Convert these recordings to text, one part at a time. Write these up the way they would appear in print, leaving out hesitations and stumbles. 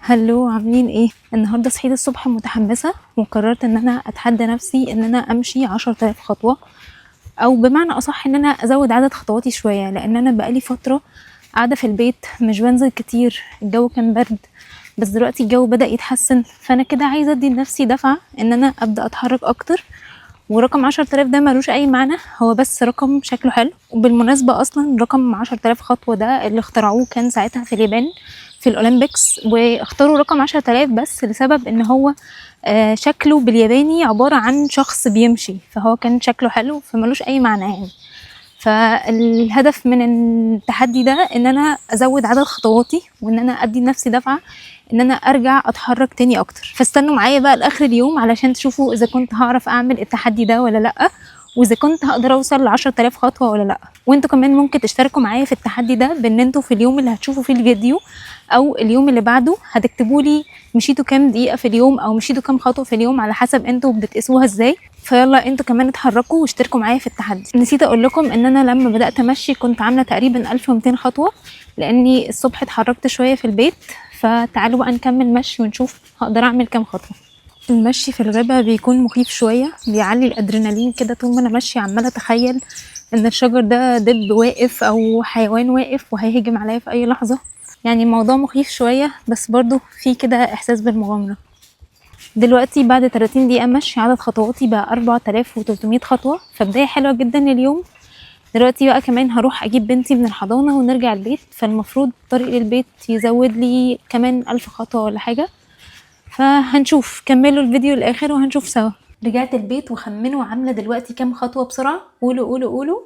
Hello، عاملين ايه؟ النهارده صحيت الصبح متحمسة وقررت ان انا اتحدى نفسي ان انا امشي 10,000 خطوه، او بمعنى اصح ان انا ازود عدد خطواتي شويه، لان انا بقالي فترة قاعدة في البيت مش بنزل كتير. الجو كان برد بس دلوقتي الجو بدا يتحسن، فانا كده عايزه ادي لنفسي دفعه ان انا ابدا اتحرك اكتر. ورقم 10,000 ده ملوش اي معنى، هو بس رقم شكله حلو. وبالمناسبة اصلا رقم 10,000 خطوة ده اللي اخترعوه كان ساعتها في اليابان في ال Olympics، واختاروا رقم 10,000 بس لسبب ان هو شكله بالياباني عبارة عن شخص بيمشي، فهو كان شكله حلو فملوش اي معنى يعني. فالهدف من التحدي ده ان انا ازود عدد خطواتي وان انا ادي لنفسي دفعه ان انا ارجع اتحرك تاني اكتر. فاستنوا معايا بقى لاخر اليوم علشان تشوفوا اذا كنت هعرف اعمل التحدي ده ولا لا، واذا كنت هقدر اوصل ل 10,000 خطوة ولا لا. وانتوا كمان ممكن تشتركوا معايا في التحدي ده بان انتوا في اليوم اللي هتشوفوا فيه الفيديو او اليوم اللي بعده هتكتبوا لي مشيتوا كام دقيقة في اليوم او مشيتوا كام خطوة في اليوم، على حسب انتوا بتقيسوها ازاي. فيلا انتوا كمان اتحركوا واشتركوا معايا في التحدي. نسيت اقول لكم ان انا لما بدات امشي كنت عامله تقريبا 1200 خطوة، لاني الصبح اتحركت شوية في البيت. فتعالوا بقى نكمل مشي ونشوف هقدر اعمل كام خطوة. المشي في الغابة بيكون مخيف شوية، بيعلي الأدرينالين كده. طول ما أنا ماشية عمالة أتخيل إن الشجر ده دب واقف أو حيوان واقف وهيهجم عليا في أي لحظة. الموضوع مخيف شوية بس برضو في كده إحساس بالمغامرة. دلوقتي بعد 30 دقيقة مشي عدد خطواتي بقى 4300 خطوة، فبداية حلوة جدا لليوم. دلوقتي بقى كمان هروح أجيب بنتي من الحضانة ونرجع البيت، فالمفروض طريق للبيت يزود لي كمان 1000 خطوة ولا حاجة. فهنشوف، كملوا الفيديو للآخر وهنشوف سوا. رجعت البيت وخمنوا عاملة دلوقتي كام خطوة بسرعة. قولوا قولوا قولوا.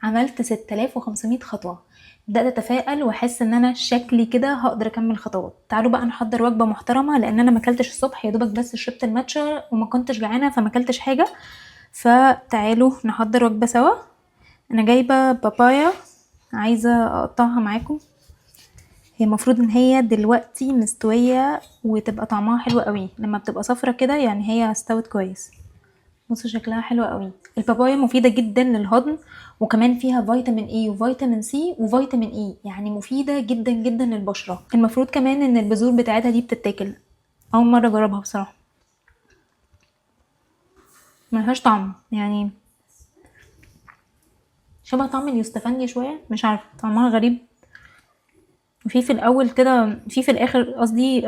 عملت 6500 خطوة. بدأت أتفائل وأحس إن أنا شكلي كده هقدر أكمل خطوات. تعالوا بقى نحضر وجبة محترمة، لأن أنا ما أكلتش الصبح، يا دوبك بس شربت الماتشا وما كنتش جعانة فما أكلتش حاجة. فتعالوا نحضر وجبة سوا. أنا جايبة بابايا عايزة أقطعها معاكم. هي المفروض ان هي دلوقتي مستوية وتبقى طعمها حلو قوي لما بتبقى صفرة كده، يعني هي استوت كويس. بصوا شكلها حلو قوي. البابايا مفيدة جدا للهضم، وكمان فيها فيتامين اي وفيتامين سي وفيتامين اي، يعني مفيدة جدا جدا للبشرة. المفروض كمان ان البذور بتاعتها دي بتتاكل. اول مرة اجربها بصراحة، ملهاش طعم، يعني شبه طعم اليوستفندي شوية، مش عارفة، طعمها غريب. وفي في الاول كده، في في الاخر قصدي،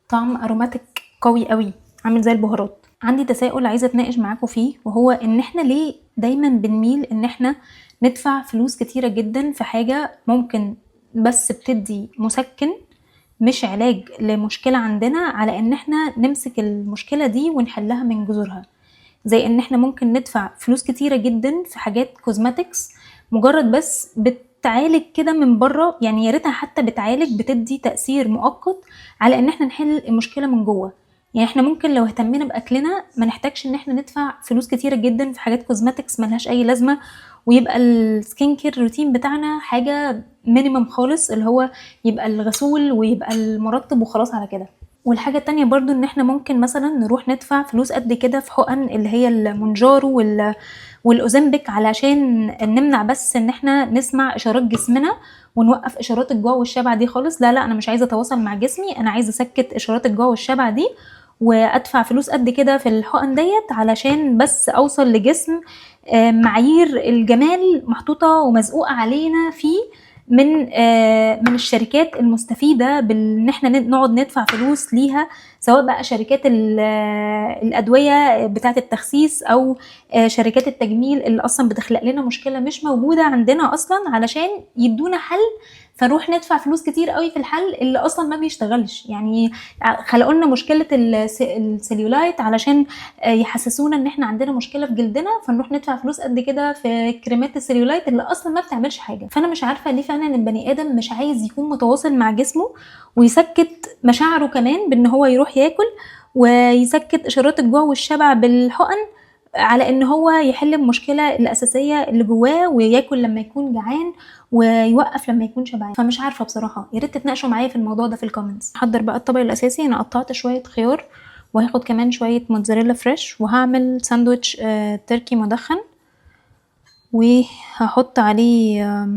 طعم aromatic قوي قوي، عامل زي البهارات. عندي تساؤل عايزه اتناقش معاكم فيه، وهو ان احنا ليه دايما بنميل ان احنا ندفع فلوس كتيرة جدا في حاجة ممكن بس بتدي مسكن مش علاج لمشكلة عندنا، على ان احنا نمسك المشكلة دي ونحلها من جذورها. زي ان احنا ممكن ندفع فلوس كتيرة جدا في حاجات cosmetics مجرد بس بتعالج كده من بره، يعني يا ريتها حتى بتعالج، بتدي تأثير مؤقت على ان احنا نحل المشكلة من جوه. احنا ممكن لو اهتمينا باكلنا ما نحتاجش ان احنا ندفع فلوس كتيرة جدا في حاجات cosmetics ملهاش اي لازمه، ويبقى ال skin care routine بتاعنا حاجة minimum خالص، اللي هو يبقى الغسول ويبقى المرطب وخلاص على كده. والحاجة التانية برضو ان احنا ممكن مثلا نروح ندفع فلوس قد كده في حقن اللي هي المونجارو والاوزمبيك علشان نمنع بس ان احنا نسمع اشارات جسمنا ونوقف اشارات الجوع والشبع دي خالص. لا لا، انا مش عايزه اتواصل مع جسمي، انا عايزه اسكت اشارات الجوع والشبع دي، وادفع فلوس قد كده في الحقن ديت علشان بس اوصل لجسم، معايير الجمال محطوطة ومزقوقه علينا فيه من الشركات المستفيده بان احنا نقعد ندفع فلوس ليها، سواء بقى شركات الادوية بتاعه التخسيس او شركات التجميل اللي اصلا بتخلق لنا مشكلة مش موجودة عندنا اصلا علشان يدونا حل، فنروح ندفع فلوس كتير قوي في الحل اللي اصلا ما بيشتغلش. خلقوا لنا مشكلة السليولايت علشان يحسسونا ان احنا عندنا مشكلة في جلدنا، فنروح ندفع فلوس قد كده في كريمات السليولايت اللي اصلا ما بتعملش حاجة. فانا مش عارفه ليه فعلا البني ادم مش عايز يكون متواصل مع جسمه ويسكت مشاعره كمان بان هو يروح ياكل، ويسكت اشارات الجوع والشبع بالحقن، على ان هو يحل المشكلة الاساسية اللي جواه وياكل لما يكون جعان ويوقف لما يكون شبعان. فمش عارفه بصراحة، يا ريت تتناقشوا معايا في الموضوع ده في ال comments. هحضر بقى الطبق الاساسي. انا قطعت شوية خيار وهاخد كمان شوية موتزاريلا fresh، وهعمل ساندويتش تركي مدخن، وهحط عليه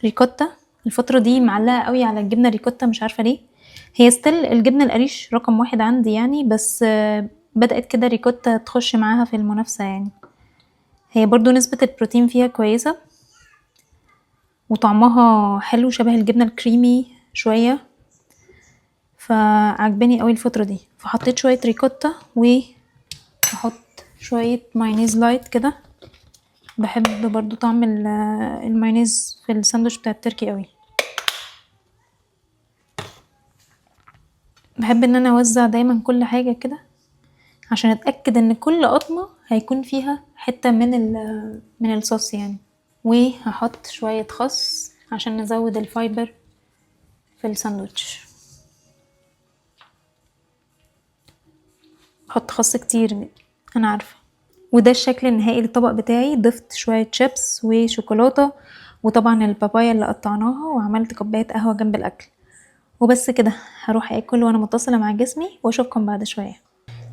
ريكوتا. الفترة دي معلقه قوي على الجبنة ريكوتا، مش عارفه ليه. هي still الجبنة القريش رقم 1 عندي يعني، بس بدأت كده ريكوتا تخش معاها في المنافسة يعني. هي برضو نسبة البروتين فيها كويسة وطعمها حلو، شبه الجبنة الكريمي شوية، فعجباني قوي الفترة دي. فحطيت شوية ريكوتا وهحط شوية مايونيز light كده. بحب برضو طعم المايونيز في الساندوتش بتاع التركي قوي. بحب ان انا اوزع دايما كل حاجة كده عشان اتأكد ان كل قطمة هيكون فيها حتة من الصوص يعني. وهحط شوية خس عشان نزود ال fiber في الساندوتش. بحط خس كتير انا عارفة. وده الشكل النهائي للطبق بتاعي. ضفت شوية شيبس وشوكولاتة وطبعا البابايا اللي قطعناها، وعملت كوباية قهوة جنب الأكل. وبس كده، هروح اكل وانا متصلة مع جسمي، واشوفكم بعد شوية.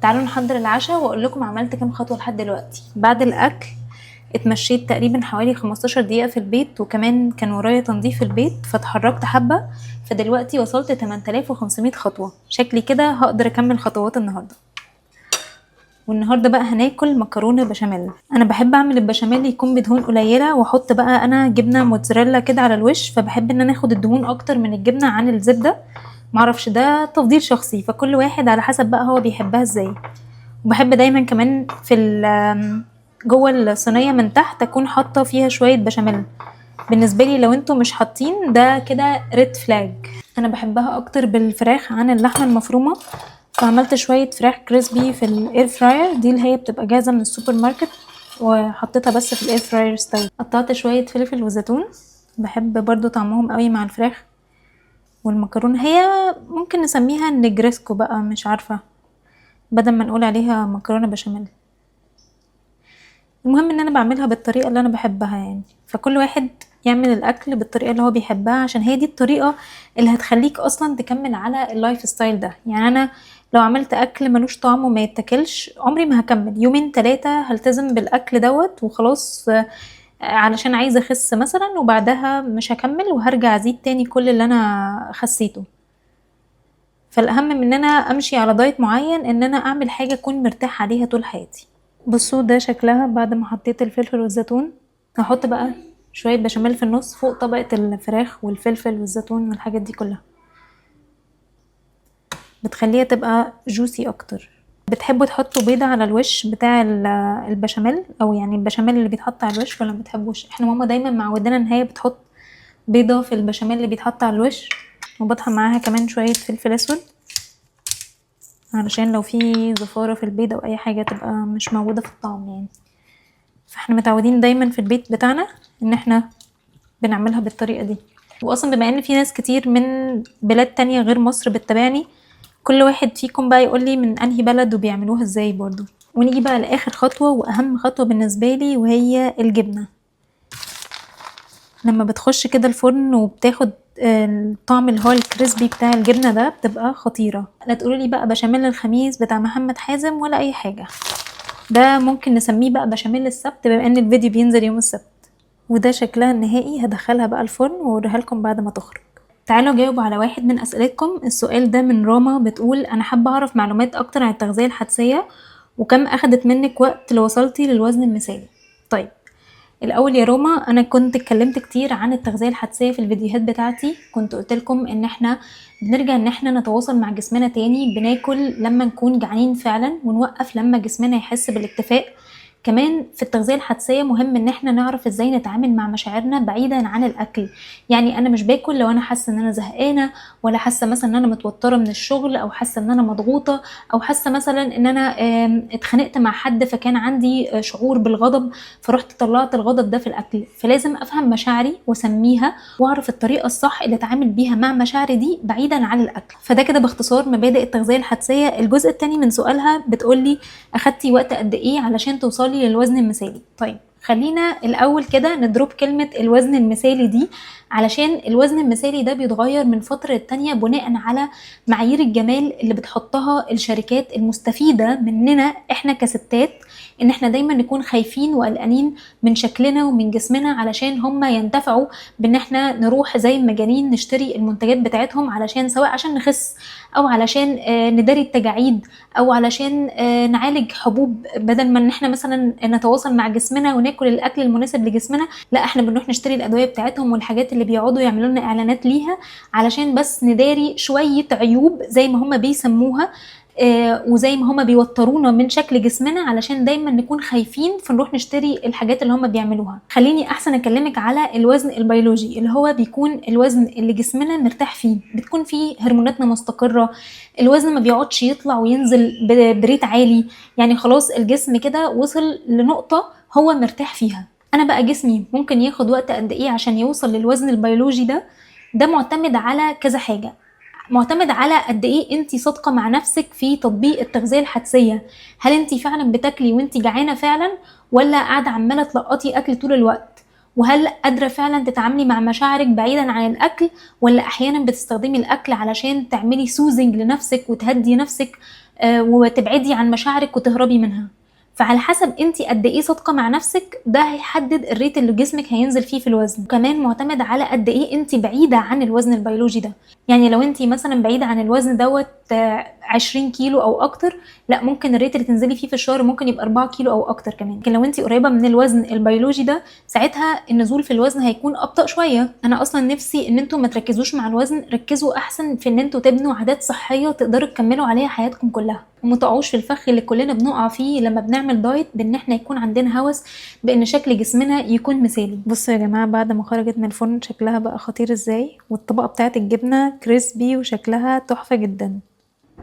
تعالوا نحضر العشاء واقول لكم عملت كام خطوة لحد دلوقتي. بعد الاكل اتمشيت تقريبا حوالي 15 دقيقة في البيت، وكمان كان ورايا تنظيف البيت فتحركت حبة، فدلوقتي وصلت 8500 خطوة. شكلي كده هقدر اكمل خطوات النهاردة. والنهارده بقى هناكل مكرونه بشاميل. انا بحب اعمل البشاميل يكون بدهون قليله، واحط بقى انا جبنه موتزاريلا كده على الوش، فبحب ان انا اخد الدهون اكتر من الجبنة عن الزبدة. معرفش، ده تفضيل شخصي، فكل واحد على حسب بقى هو بيحبها ازاي. وبحب دايما كمان في جوه الصينية من تحت اكون حاطه فيها شوية بشاميل. بالنسبة لي لو انتوا مش حاطين ده كده red flag. انا بحبها اكتر بالفراخ عن اللحمة المفرومه، فعملت شوية فراخ crispy في ال air fryer دي اللي هي بتبقى جاهزة من السوبر ماركت، وحطيتها بس في ال air fryer استوت. قطعت شوية فلفل وزيتون، بحب برضو طعمهم قوي مع الفراخ والمكرونه. هي ممكن نسميها نجرسكو بقى، مش عارفه، بدل ما نقول عليها مكرونه بشاميل. المهم ان انا بعملها بالطريقة اللي انا بحبها يعني، فكل واحد يعمل الاكل بالطريقة اللي هو بيحبها، عشان هي دي الطريقة اللي هتخليك اصلا تكمل على ال lifestyle ده. يعني انا لو عملت اكل ملوش طعم وما يتاكلش عمري ما هكمل يومين 3 هلتزم بالاكل دوت وخلاص، علشان عايزه اخس مثلا، وبعدها مش هكمل وهرجع ازيد تاني كل اللي انا خسيته. فالاهم من ان انا امشي على diet معين ان انا اعمل حاجة اكون مرتاحة عليها طول حياتي. بصوا ده شكلها بعد ما حطيت الفلفل والزيتون. هحط بقى شوية بشاميل في النص فوق طبقه الفراخ والفلفل والزيتون والحاجات دي كلها، بتخليها تبقى جوسي اكتر. بتحبوا تحطوا بيضة على الوش بتاع البشاميل، او يعني البشاميل اللي بيتحط على الوش، ولا ما بتحبوش؟ احنا ماما دايما معودانا ان هي بتحط بيضة في البشاميل اللي بيتحط على الوش، وبطحن معاها كمان شوية فلفل اسود علشان لو في زفاره في البيض او اي حاجة تبقى مش موجودة في الطعم يعني. فاحنا متعودين دايما في البيت بتاعنا ان احنا بنعملها بالطريقة دي. واصلا بما ان في ناس كتير من بلاد تانية غير مصر بتتابعني، كل واحد فيكم بقى يقول لي من انهي بلد وبيعملوها ازاي برضو. ونيجي بقى لاخر خطوة واهم خطوة بالنسبة لي، وهي الجبنة. لما بتخش كده الفرن وبتاخد الطعم اللي هو الكريسبي بتاع الجبنة ده بتبقى خطيرة. لا تقولوا لي بقى بشاميل الخميس بتاع محمد حازم ولا اي حاجة، ده ممكن نسميه بقى بشاميل السبت بما ان الفيديو بينزل يوم السبت. وده شكلها النهائي. هدخلها بقى الفرن واوريها لكم بعد ما تخرج. تعالوا جاوب على واحد من اسئلتكم. السؤال ده من راما، بتقول انا حابة اعرف معلومات اكتر عن التغذية الحدسية وكم اخدت منك وقت لوصلتي للوزن المثالي. طيب الاول يا روما، انا كنت اتكلمت كتير عن التغذية الحدسية في الفيديوهات بتاعتي، كنت قلت لكم ان احنا بنرجع ان احنا نتواصل مع جسمنا تاني، بناكل لما نكون جعانين فعلا ونوقف لما جسمنا يحس بالاكتفاء. كمان في التغذية الحدسية مهم ان احنا نعرف ازاي نتعامل مع مشاعرنا بعيدا عن الاكل. يعني انا مش باكل لو انا حاسة ان انا زهقانة، ولا حاسة مثلا ان انا متوترة من الشغل، او حاسة ان انا مضغوطة، او حاسة مثلا ان انا اتخانقت مع حد فكان عندي شعور بالغضب فرحت طلعت الغضب ده في الاكل. فلازم افهم مشاعري واسميها واعرف الطريقة الصح اللي اتعامل بيها مع مشاعري دي بعيدا عن الاكل. فده كده باختصار مبادئ التغذية الحدسية. الجزء الثاني من سؤالها بتقولي اخدتي وقت قد ايه علشان توصلي للوزن المثالي. طيب خلينا الاول كده نضرب كلمة الوزن المثالي دي، علشان الوزن المثالي ده بيتغير من فترة للتانية بناء على معايير الجمال اللي بتحطها الشركات المستفيدة مننا احنا كستات، ان احنا دايما نكون خايفين وقلقانين من شكلنا ومن جسمنا، علشان هم ينتفعوا بان احنا نروح زي المجانين نشتري المنتجات بتاعتهم، علشان سواء عشان نخس او علشان نداري التجاعيد او علشان نعالج حبوب، بدل ما ان احنا مثلا نتواصل مع جسمنا وناكل الاكل المناسب لجسمنا، لا احنا بنروح نشتري الادوية بتاعتهم والحاجات اللي بيقعدوا يعملوا لنا اعلانات ليها علشان بس نداري شوية عيوب زي ما هم بيسموها، وزي ما هما بيوترونا من شكل جسمنا علشان دايما نكون خايفين فنروح نشتري الحاجات اللي هما بيعملوها. خليني احسن اكلمك على الوزن البيولوجي، اللي هو بيكون الوزن اللي جسمنا مرتاح فيه، بتكون فيه هرموناتنا مستقرة، الوزن ما بيقعدش يطلع وينزل ب rate عالي، يعني خلاص الجسم كده وصل لنقطة هو مرتاح فيها. انا بقى جسمي ممكن ياخد وقت قد ايه عشان يوصل للوزن البيولوجي ده؟ ده معتمد على كذا حاجة، معتمد على قد ايه انت صادقة مع نفسك في تطبيق التغذية الحدسية. هل انت فعلا بتاكلي وانت جعانة فعلا، ولا قاعدة عماله تلقطي اكل طول الوقت؟ وهل قادرة فعلا تتعاملي مع مشاعرك بعيدا عن الاكل، ولا احيانا بتستخدمي الاكل علشان تعملي soothing لنفسك وتهدي نفسك وتبعدي عن مشاعرك وتهربي منها؟ فعلى حسب انت قد ايه صادقة مع نفسك ده هيحدد ال rate اللي جسمك هينزل فيه في الوزن. وكمان معتمد على قد ايه انت بعيدة عن الوزن البيولوجي ده، يعني لو انت مثلا بعيدة عن الوزن دوت 20 كيلو او اكتر، لا ممكن ال rate اللي تنزلي فيه في الشهر ممكن يبقى 4 كيلو او اكتر كمان. لكن لو انت قريبه من الوزن البيولوجي ده ساعتها النزول في الوزن هيكون ابطا شوية. انا اصلا نفسي ان انتوا ما تركزوش مع الوزن، ركزوا احسن في ان انتوا تبنوا عادات صحية تقدروا تكملوا عليها حياتكم كلها، وما تقعوش في الفخ اللي كلنا بنقع فيه لما بنعمل diet، بان احنا يكون عندنا هوس بان شكل جسمنا يكون مثالي. بصوا يا جماعة، بعد ما خرجت من الفرن شكلها بقى خطير ازاي، والطبقة بتاعت الجبنة crispy وشكلها تحفة جدا.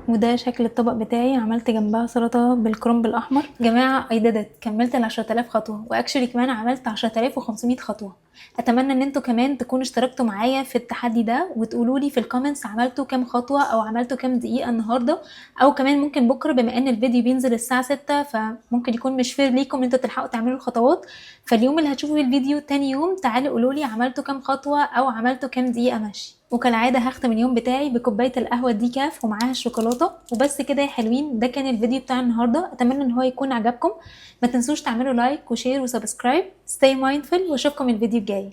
وده شكل الطبق بتاعي، عملت جنبها سلطة بالكرنب الاحمر. جماعة I did it، كملت ال 10000 خطوة، و actually كمان عملت 10500 خطوة. اتمنى ان انتوا كمان تكونوا اشتركتوا معايا في التحدي ده، وتقولوا لي في ال comments عملتوا كام خطوة او عملتوا كام دقيقة النهارده، او كمان ممكن بكره بما ان الفيديو بينزل الساعة 6 فممكن يكون مش fair ليكم ان انتوا تلحقوا تعملوا الخطوات. فاليوم اللي هتشوفوا فيه الفيديو تاني يوم تعالوا قولوا لي عملتوا كام خطوة او عملتوا كام دقيقة مشي. وكالعادة هختم اليوم بتاعي بكوبايه القهوة decaf ومعاها الشوكولاتة. وبس كده يا حلوين، ده كان الفيديو بتاع النهارده، اتمنى ان هو يكون عجبكم. ما تنسوش تعملوا like و share و subscribe. stay mindful، واشوفكم الفيديو الجاي.